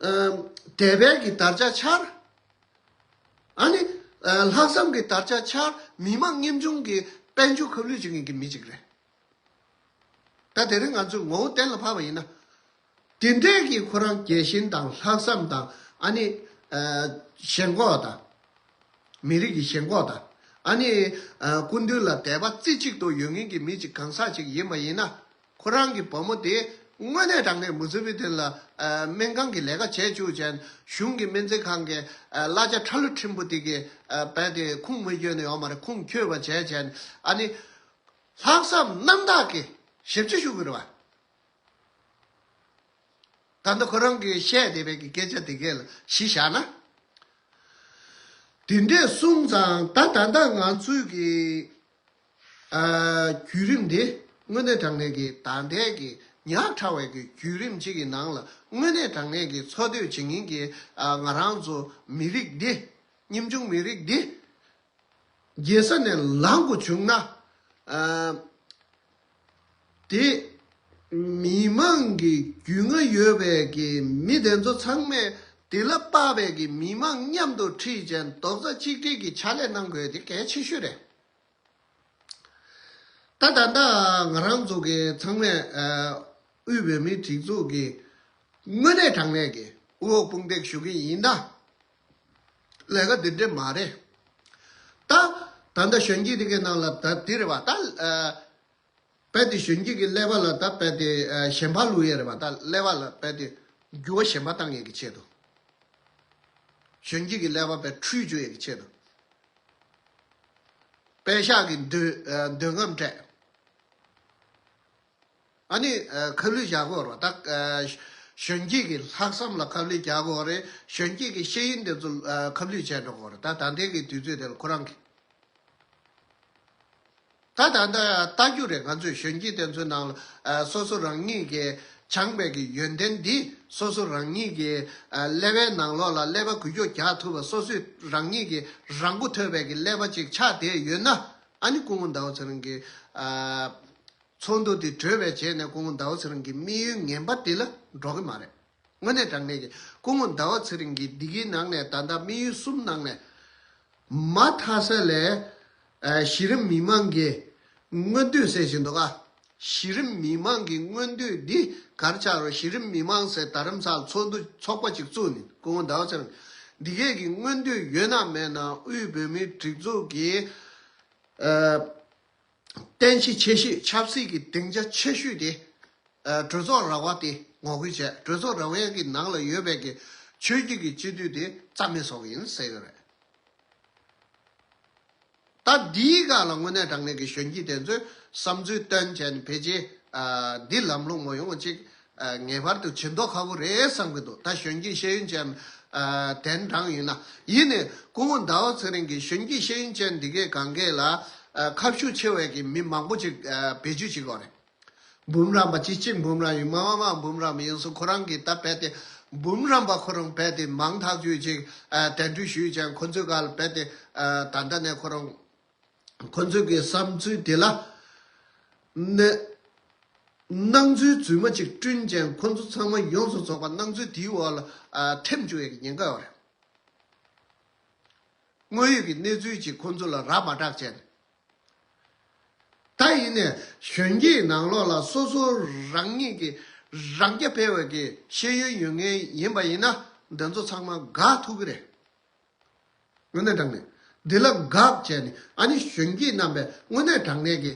ཨ། དད་པའི་གི་དར་ཆ་འཕྱར། ཨ་ནི་ཨ། ལྷག་བསམ་གྱི་དར་ཆ་འཕྱར། མི་མང་ཉམ་ཆུང་གི་དཔལ་འབྱོར་ཁ་བསླུས་བྱེད་མཁན་གྱི་མི་ཅིག་རེད། ད་དེ་རིང་ང་ཚོས་ངོ་བོ་གཏན་ལ་ཕབ་པ་ཡིན་ན། དེ་འདྲས་ཀྱི་ཁོ་རང་རྒྱལ་ཞེན་དང་ལྷག་བསམ་དང་། ཨ་ནི་ཨ། ཞེན་ཁོག་དང་། མི་རིགས་ཀྱི་ཞེན་ཁོག་དང་། ཨ་ནི་ཨ། སྐུ་མདུན་ལ་དད་པ་རྩེ་གཅིག་ཏུ་ཡོད་མཁན་གྱི་མི་ཅིག་གང་ཟག་ཅིག་ཡིན་པ་ཡིན་ན། ཁོ་རང་གི་བུ་མོ་དེ་དངོས་གནས་དྲང་གནས་མུ་ཛི་བི་དེ་ལ་ཨ། སྨན་ཁང་གི་ལས་ཀ་བྱས་བཅུག་བྱས། གཞུང་གི་སྨན་རྩིས་ཁང་གི་ཨ། གླ་ཆ་ཁྲ་ལོ་ཁྲིམ་པོ་དེ་གི་ཨ། རྦད་དེ་ཁུངས་མི་འཁྱོལ་ནས་ཡོད་མ་རེད། ཁུངས་འཁྱོལ་བ་བྱས་བྱས། ཨ་ནི་ལྷག་བསམ་རྣམ་དག་གིས་ཞབས་ཕྱི་ཞུ་གི་རེད་བ། ད་ལྟ་ཁོ་རང་གིས་བཤད་བསྡད་པའི་གི་སྐད་ཆ་དེ་གས་ལ་གཞི་བཞག་ན། དེ་འདྲས་གསུངས་ཙང་ད་ད་ལྟ་ང་ཚོའི་གི་ཨ། བརྒྱུད་རིམ་འདི་དངོས་གནས་དྲང་གནས་ཀྱི་ད་ལྟའི་གི་ཉག་ཕྲ་བའི་གི་བརྒྱུད་རིམ་གཅིག་གི་ནང་ལ་དངོས་གནས་དྲང་གནས་ཀྱི་འཚོ་སྡོད་བྱེད་མཁན་གྱི་ཨ། ང་རང་ཚོ་མི་རིགས་འདི། ཉམ་ཆུང་མི་རིགས་འདི། རྒྱལ་ས་ནས་ལངས་དགོས་བྱུང་ན། ཨ། དེ་མི་མང་གི་རྒྱུས་མངའ་ཡོད་པའི་གི་མི་དེ་ཚོ་ཚང་མས་དེ་ལ་དཔག་པའི་གི་མི་མང་མཉམ་དུ་ཁྲིད་བྱས་རྡོག་རྩ་གཅིག་སྒྲིལ་གྱི་ཕྱག་ལས་གནང་དགོས་དེ་གལ་ཆེ་ཤོས་རེད། ད་ད་ལྟ་ང་རང་ཚོ་གི་ཚང་མས་ཨ། དབུས་བོད་མིའི་སྒྲིག་འཛུགས་ཀྱི་དངོས་གནས་དྲང་གནས་ཀྱི་དབུ་འོག་དཔུང་འདེགས་ཞུ་གི་ཡིན་ད། ལས་ཀ་འདི་འདྲས་མ་རེད། ད་ད་ལྟ་གཞོན་སྐྱེས་དེ་གའི་ནང་ལ་ད་འདི་རེད་བ། ད་ཨ། རྦད་དེ་གཞོན་སྐྱེས་ཀྱི་ཀླད་པ་ལ་ད་རྦད་དེ་ཨ། ཞེན་པ་བླུག་ཡས་རེད་བ། ད་ཀླད་པ་ལ་རྦད་དེ་འགྱུར་བ་ཞེན་པ་བཏང་ཡས་ཀྱི་ཆེད་དུ། གཞོན་སྐྱེས་ཀྱི་ཀླད་པ་རྦད་འཁྲུད་བཅུག་ཡས་ཀྱི་ཆེད་དུ། པད་ཤག་གི་འདོད་ཨ། འདོད་རྔམ་སྤྲད། ཨ་ནི་ཨ། ཁ་བསླུས་རྒྱག་དགོས་རེད་ད། ཨ། གཞོན་སྐྱེས་ཀྱི་ལྷག་བསམ་ལ་ཁ་བསླུས་རྒྱག་དགོས་རེད། གཞོན་སྐྱེས་ཀྱི་ཤེས་ཡོན་དེ་ཚོ་ཨ། ཁ་བསླུས་བྱས་འགྲོ་དགོས་རེད་ད། ད་ལྟའི་གི་དུས་ཚོད་དེ་ལ་ཁོ་རང་གི། ད་ད་ལྟ་ལྟ་རྒྱུ་རེད། ང་ཚོས་གཞོན་སྐྱེས་དེ་ཚོའི་ནང་ལ་ཨ། སོ་སོ་རང་ཉིད་ཀྱིས་སྦྱངས་པའི་གི་ཡོན་ཏན་འདི་སོ་སོ་རང་ཉིད་ཀྱི་ཨ། ཀླད་པའི་ནང་ལོགས་ལ་ཀླད་པ་འགུལ་སྐྱོད་རྒྱག་ཐུབ་པ། སོ་སོས་རང་ཉིད་ཀྱི་རང་མགོ་ཐོན་པའི་གི་ཀླད་པ་ཅིག་ཆགས་བསྡད་ཡོད་ན། ཨ་ནི་སྐུ་ངོ་ཟླ་བ་ཚེ་རིང་གི་ཨ། ཚོགས་འདུ་དེ་གྲོལ་བའི་རྗེས་ནས་སྐུ་ངོ་ཟླ་བ་ཚེ་རིང་གི་དམིགས་ཡུལ་ངན་པ་དེ་ལ་འགྲོ་གི་མ་རེད། དངོས་གནས་དྲང་གནས་ཀྱི་སྐུ་ངོ་ཟླ་བ་ཚེ་རིང་གིས་འདི་གའི་ནང་ནས་ད་ལྟ་དམིགས་ཡུལ་གསུམ་ནང་ནས་མ་མཐའ་ས་ལས། ཨ། གཞི་རིམ་མི་མང་གི་མངོན་འདོད་ཟེར་བཞིན་འདུག་ག་གཞི་རིམ་མི་མང་གི་མངོན་འདོད་འདི་ག་རེ་ཆགས་རེད། གཞི་རིམ་མི་མང་ཟེར་རྡ་རམ་ས་ལ་ཚོགས་འདུ་ཚོགས་པ་ཅིག་བཙུགས་ནས་སྐུ་ངོ་ཟླ་བ་ཚེ་རིང་འདི་གས་ཀྱི་མངོན་འདོད་ཡོད་ན་མེད་ན་དབུས་བོད་མིའི་སྒྲིག་འཛུགས་ཀྱི། ཨ། རྟེན་གཞི་ཆེ་ཤོས་ཆབ་སྲིད་ཀྱི་སྡིངས་ཆ་ཆེ་ཤོས་དེ། ཨ། གྲོས་ཚོགས་ར་བ་དེ་ངོ་རྒོལ་བྱས། གྲོས་ཚོགས་ར་བའི་གི་ནང་ལ་ཡོད་པའི་གི་ཆོས་བརྒྱུད་ཀྱི་སྤྱི་འཐུས་དེ་རྩ་མེད་བཟོ་གི་ཡིན་ཟེར་གི་རེད། ད་འདིའི་སྒང་ལ་དངོས་གནས་དྲང་གནས་ཀྱི་གཞོན་སྐྱེས་དེ་ཚོས་བསམ་ཚུལ་བཏོན་བྱས་ནས་ཕལ་ཆེར། ཨ། འདི་ལམ་ལྷོང་མ་ཡོང་བ་ཅིག་ཨ། ངེས་པར་དུ་བྱེད་མདོག་ཁ་པོ་རེད་བསམ་གྱི་འདུག་ད་གཞོན་སྐྱེས་ཤེས་ཡོན་ཅན། ཨ། གདན་དྲངས་ཡོད་ན། ཡིན་ནའི་སྐུ་ངོ་ཟླ་བ་ཚེ་རིང་གིས་གཞོན་སྐྱེས་ཤེས་ཡོན་ཅན་འདི་གའི་སྒང་གས་ལ། ཨ། ཁ་ཤུགས་ཆེ་བའི་གི་མི་མང་པོ་ཅིག་ཨ། བེད་སྤྱོད་བྱེད་ཀྱི་ཡོད་རེད། འབུམ་རམས་པ་ཅིག་གཅིག་འབུམ་རམས་ཡིན། མ་མ་མ་འབུམ་རམས་ཡིན་སོང་། ཁོ་རང་གིས་ད་རྦད་དེ་འབུམ་རམས་པ་ཁོ་རང་རྦད་དེ་མང་ཐག་ཆོད་ཅིག་ཨ། གདན་འདྲེན་ཞུས་ཀྱང་ཁོ་ཚོའི་སྒང་ལ་རྦད་དེ། ཨ། ད་ལྟ་ནས་ཁོ་རང་ཁོ་ཚོའི་གི་བསམ་ཚུལ་དེ་ལ་ནི་སྣང་ཚུལ་རྫུན་མ་ཅིག་བསྐྲུན་ཅིང་ཁོ་ཚོ་ཚང་མ་ཡོངས་སུ་རྫོགས་པ་སྣང་ཚུལ་དེའི་འོག་ལ། ཨ། འཐིམ་བཅུག་ཡས་ཀྱི་ཉེན་ཁ་ཡོད་རེད། དངོས་ཡོད་ཀྱི་གནས་ཚུལ་ཅིག་ཁོ་ཚོ་ལ་རག་མ་རག་བྱས་ནས། ད་ཡིན་ནས་གཞོན་སྐྱེས་ནང་ལོགས་ལ་སོ་སོ་རང་ཉིད་ཀྱི་རང་རྐྱ་འཕེར་བའི་གི་ཤེས་ཡོན་ཡོད་མཁན་ཡིན་པ་ཡིན་ན་འདི་ཚོ་ཚང་མ་དགའ་ཐུབ་ཀྱི་རེད། དངོས་གནས་དྲང་གནས། འདི་ལ་དགག་བྱས་ནས་ཨ་ནི་གཞོན་སྐྱེས་རྣམ་པས་དངོས་གནས་དྲང་གནས་ཀྱི་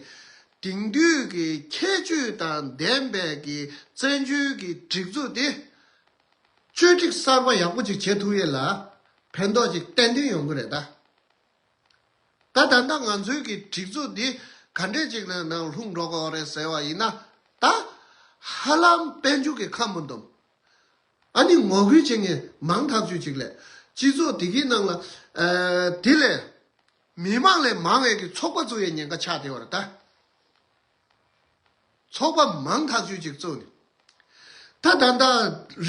དེང་དུས་ཀྱི་ཁྱད་ཆོས་དང་ལྡན་པའི་གི་བཙན་བྱོལ་གྱི་སྒྲིག་འཛུགས་དེ་བཅོས་སྒྲིག་གསར་པ་ཡག་པོ་ཅིག་བྱེད་ཐུབ་ཡས་ལ་ཕན་ཐོགས་ཅིག་ཏན་ཏན་ཡོང་གི་རེད་ད། ད་ད་ལྟ་ང་ཚོའི་གི་སྒྲིག་འཛུགས་འདི་ག་འདྲས་ཅིག་ནང་ལྷུང་འགྲོ་གི་ཡོད་རེད་ཟེར་བ་ཡིན་ན། ད་ཧ་ལམ་དཔལ་འབྱོར་གྱི་ཁ་མུ་འདུམ། ཨ་ནི་ངོ་རྒོལ་བྱེད་མཁན་མང་ཐག་ཆོད་ཅིག་ལས་སྤྱི་ཚོགས་དེ་གའི་ནང་ལ། ཨ། དེ་ལས་མི་མང་ལས་མང་བའི་གི་ཚོགས་པ་བཙུགས་ཡའི་ཉེན་ཁ་ཆགས་བསྡད་ཡོད་རེད་ད། ཚོགས་པ་མང་ཐག་ཆོད་ཅིག་བཙུགས་ནས། ད་ད་ལྟ་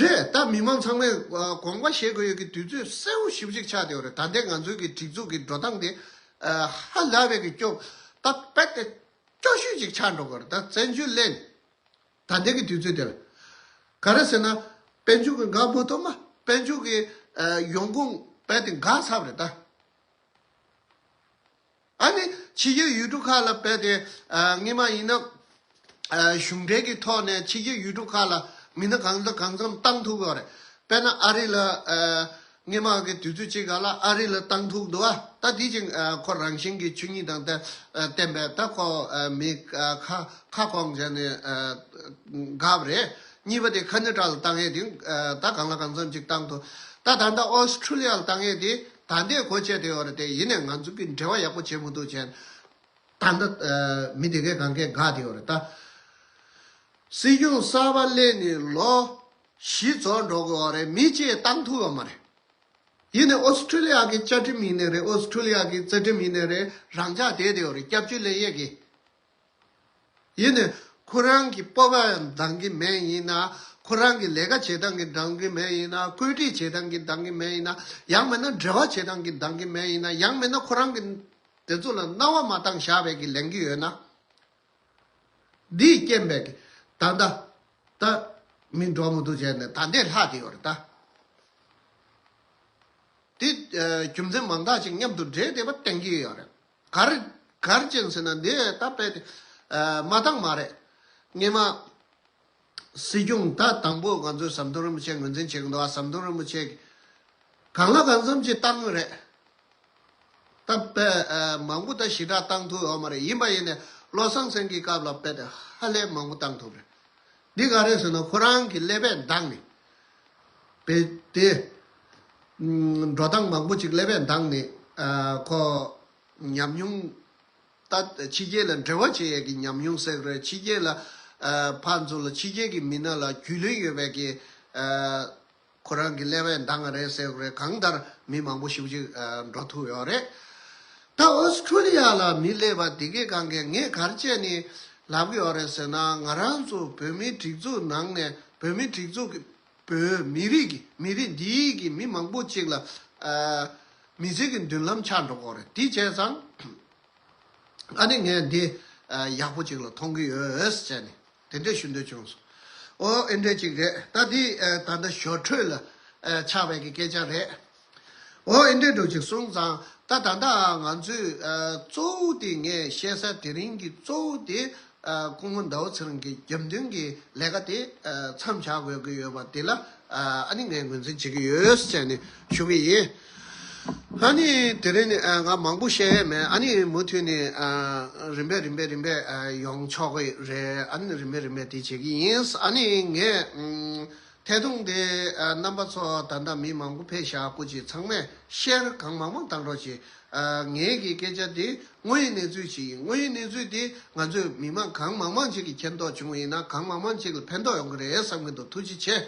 རེད་ད། མི་མང་ཚང་མས་དགོངས་པ་བཞེས་དགོས་ཡོད་ཀྱི་དུས་ཚོད་གསལ་པོ་ཞེ་པོ་ཅིག་ཆགས་བསྡད་ཡོད་རེད། ད་ལྟའི་ང་ཚོའི་གི་སྒྲིག་འཛུགས་ཀྱི་འགྲོ་སྟངས་དེ། ཨ། ཧ་ལས་པའི་གི་སྐྱོ། ད་རྦད་དེ་སྐྱོ་ཤོས་ཅིག་ཆགས་འགྲོ་གི་རེད་ད། བཙན་བྱོལ་གླེང་། ད་ལྟའི་གི་དུས་ཚོད་དེར། ག་རེ་ཟེར་ན། དཔལ་འབྱོར་གྱི་འགག་མ་ཐུབ་མ། དཔལ་འབྱོར་གྱི་ཨ་ཡོང་ཁུངས་རྦད་དེ་འགག་ཚར་བ་རེད་ད། ཨ་ནི་ཕྱི་རྒྱལ་ཡུལ་གྲུ་ཁག་ལ་རྦད་དེ་ཨ་སྔོན་མ་ཡིན་ན་ཨ་གཞུང་འབྲེལ་གྱི་ཐོག་ནས་ཕྱི་རྒྱལ་ཡུལ་གྲུ་ཁག་ལ་མི་སྣ་གང་དང་གང་འཚམ་བཏང་ཐུབ་ཡོད་རེད། དཔེར་ན་ཨ་རི་ལ་ཨ། སྔོན་མ་གི་དུས་ཚོད་ཅིག་སྒང་ལ་ཨ་རི་ལ་བཏང་ཐུབ་འདུག་ཨ། ད་དེ་ཅིག་ཨ་ཁོ་རང་བཞིན་གྱི་ཆོས་ཉིད་དང་བསྟན་པའི་ད་ཁོ་ཨ་མི་ཨ་ཁ་ཁ་སྐོང་བྱས་ནས་ཨ་དགའ་བ་རེད། གཉིས་པ་དེ་ཁ་ན་ཌ་ལ་བཏང་ཡས་དེ་ཨ་ད་གང་ལ་གང་འཚམ་ཅིག་བཏང་ཐུབ། ད་ད་ལྟ་ཨོ་སི་ཁྲུ་ལི་ཡ་ལ་བཏང་ཡས་དེ་ད་ལྟའི་གོ་བྱས་དེ་ཡོད་རེད་དེ། ཡིན་ནས་ང་ཚོ་གི་འབྲེལ་བ་ཡག་པོ་བྱེད་མི་ཐུབ་བྱས། ད་ལྟ་ཨ་མི་དེ་གས་གང་གས་དགའ་དེ་ཡོད་རེད་ད། སྲིད་སྐྱོང་གསར་པ་སླེབས་ནས་ལོ་བཞི་རྫོགས་འགྲོ་གི་ཡོད་རེད། མི་གཅིག་བཏང་ཐུབ་ཡོད་མ་རེད། ཡིན་ནའི་ཨོ་སི་ཁྲུ་ལི་ཡ་གི་བཅའ་ཁྲིམས་ཡིན་ནའི་རེད། ཨོ་སི་ཁྲུ་ལི་ཡ་གི་རྩ་ཁྲིམས་ཡིན་ནའི་རེད། རང་འཇགས་བསྡད་དེ་ཡོད་རེད། སྐྱབས་བཅོལ་སླེབས་ཡས་ཀྱི། ཡིན་ནའི་ཁོ་རང་གི་སྤོབས་པ་འདང་གི་མེད་ཡིན་ན། ཁོ་རང་གི་ལས་ཀ་བྱེད་སྟངས་ཀྱི་འདང་གི་མེད་ཡིན་ན། བཀོད་སྒྲིག་བྱེད་སྟངས་ཀྱི་འདང་གི་མེད་ཡིན་ན། ཡང་མིན་ན་འབྲེལ་བ་བྱེད་སྟངས་ཀྱི་འདང་གི་མེད་ཡིན་ན། ཡང་མིན་ན་ཁོ་རང་གི་དེ་ཚོ་ལ་སྣང་བ་མ་བཏང་བཞག་པའི་གི་ལེན་གི་ཡོད་ན། འདིས་རྐྱེན་པས་ཀྱི་ད་ལྟ་ད་མི་འགྲོ་མི་འདུག་བྱས་ནས་ད་ལྟའི་ལྷག་དེ་ཡོད་རེད་ད། དེ་ཨ་རྒྱུ་མཚན་མང་དག་ཅིག་མཉམ་དུ་འདྲེས་བསྡད་པ་བསྟན་གྱི་ཡོད་རེད། ག་རེ་ག་རེ་བྱས་ཟེར་ན་འདི་ད་དཔེ་དེ་ཨ་མ་བཏང་མ་རེད། སྔོན་མ་སྲིད་སྐྱོང་ད་དང་པོ་ང་ཚོའི་ཟམ་གདོང་རིན་པོ་ཆེ་ངོས་འཛིན་བྱེད་ཀྱི་འདུག་ཨ། ཟམ་གདོང་རིན་པོ་ཆེ་གིས་གང་ལ་གང་འཚམ་ཅིག་བཏང་གི་རེད། ད་དཔེ་ཨ་མང་པོ་ད་ཞེ་དྲག་བཏང་ཐུབ་ཡོད་མ་རེད། ཡིན་པ་ཡིན་ནས་བློ་བཟང་སེང་གེའི་སྐབས་ལ་དཔེ་དེ་ཧ་ལས་མང་པོ་བཏང་ཐུབ་རེད། འདི་ག་རེ་ཟེར་ན་ཁོ་རང་གི་ཀླད་པས་འདང་ནས། དཔེ་དེ་ཨམ་འགྲོ་སྟངས་མང་པོ་ཅིག་ཀླད་པས་འདང་ནས་ཨ་ཁོ་ཉམས་མྱོང་། ད་ཕྱི་རྒྱལ་ལ་འབྲེལ་བ་བྱེད་ཡས་ཀྱི་ཉམས་མྱོང་ཟེར་དགོས་རེད། ཕྱི་རྒྱལ་ལ་ཨ་ཕར་ཚུར་ལ་ཕྱི་རྒྱལ་གྱི་མི་སྣ་ལ་རྒྱུས་ལོན་ཡོད་པའི་གི་ཨ་ཁོ་རང་གི་ཀླད་པས་འདང་བ་རེད་ཟེར་དགོས་རེད། གང་ལྟར་མི་མང་པོ་ཞེ་པོ་ཅིག་ཨ་འགྲོ་ཐུབ་ཡོད་རེད། ད་ཨོ་སི་ཁྲུ་ལི་ཡ་ལ་མི་སླེབས་པ་དེ་གའི་སྒང་གས་ངས་ག་རེ་བྱས་ནས་ལབ་ཀྱི་ཡོད་རེད་ཟེར་ན། ང་རང་ཚོ་བོད་མིའི་སྒྲིག་འཛུགས་ནང་ནས་བོད་མིའི་སྒྲིག་འཛུགས་ཀྱི་བོད་མི་རིགས་ཀྱི་མི་རིགས་འདིའི་གི་མི་མང་པོ་ཅིག་ལ་ཨ་མི་ཚེ་གི་མདུན་ལམ་ཆགས་འགྲོ་གི་ཡོད་རེད། དེ་བྱས་ཙང་ཨ་ནི་ངས་འདི་ཨ་ཡག་པོ་ཅིག་ལ་མཐོང་གི་ཡོད་ཟེར་ནས་དེ་འདྲས་ཞུ་འདོད་བྱུང་སོང་། ཨོ་ཨེ་འདྲས་ཅིག་རེད། ད་འདི་ད་ལྟ་ཞོར་འཕྲོས་ལ་ཆགས་པའི་གི་སྐད་ཆ་རེད། ཨོ་ཨེ་འདྲས་འགྲོ་ཅིག་སོང་ཙང་ད་ད་ལྟ་ང་ཚོས་གཙོ་བོ་དེ་ངས་བཤད་ས་དེ་རིང་གི་གཙོ་བོ་དེ། སྐུ་ངོ་ཟླ་བ་ཚེ་རིང་གི་རྒྱབ་མདུན་གྱི་ལས་ཀ་དེ་མཚམས་བཞག་དགོས་ཀྱི་ཡོད་པ་དེ་ལ་ཨ་ནི་ངས་ངོས་འཛིན་བྱེད་ཀྱི་ཡོད་ཟེར་ནས་ཞུ་གི་ཡིན། ཨ་ནི་དེ་རིང་ནི་ང་མང་པོ་བཤད་ཡས་མེད། ཨ་ནི་མུ་མཐུད་ནས་རིམ་པས་རིམ་པས་རིམ་པས་ཡོང་ཆོག་གི་རེད། ཨ་ནི་རིམ་པས་རིམ་པས་དེ་བྱེད་ཀྱི་ཡིན། ཨ་ནི་ངས་ཐད་གཏོང་དེ་རྣམ་པ་ཚོ་ད་ལྟ་མི་མང་པོ་ཕེབས་བཞག་སྐུ་མཁྱེན། ཚང་མས་ཤེར་གང་མང་མང་བཏང་རོགས་གྱིས། ངའི་གི་སྐད་ཆ་དེ་དངོས་ཡོད་གནས་ཚུལ་ཅིག་ཡིན། དངོས་ཡོད་གནས་ཚུལ་དེ་ང་ཚོས་མི་མང་གང་མང་མང་ཅིག་གིས་མཁྱེན་རྟོགས་བྱུང་བ་ཡིན་ན་གང་མང་མང་ཅིག་ལ་ཕན་ཐོགས་ཡོང་གི་རེད་བསམ་གྱི་འདུག་ཐུགས་རྗེ་ཆེ།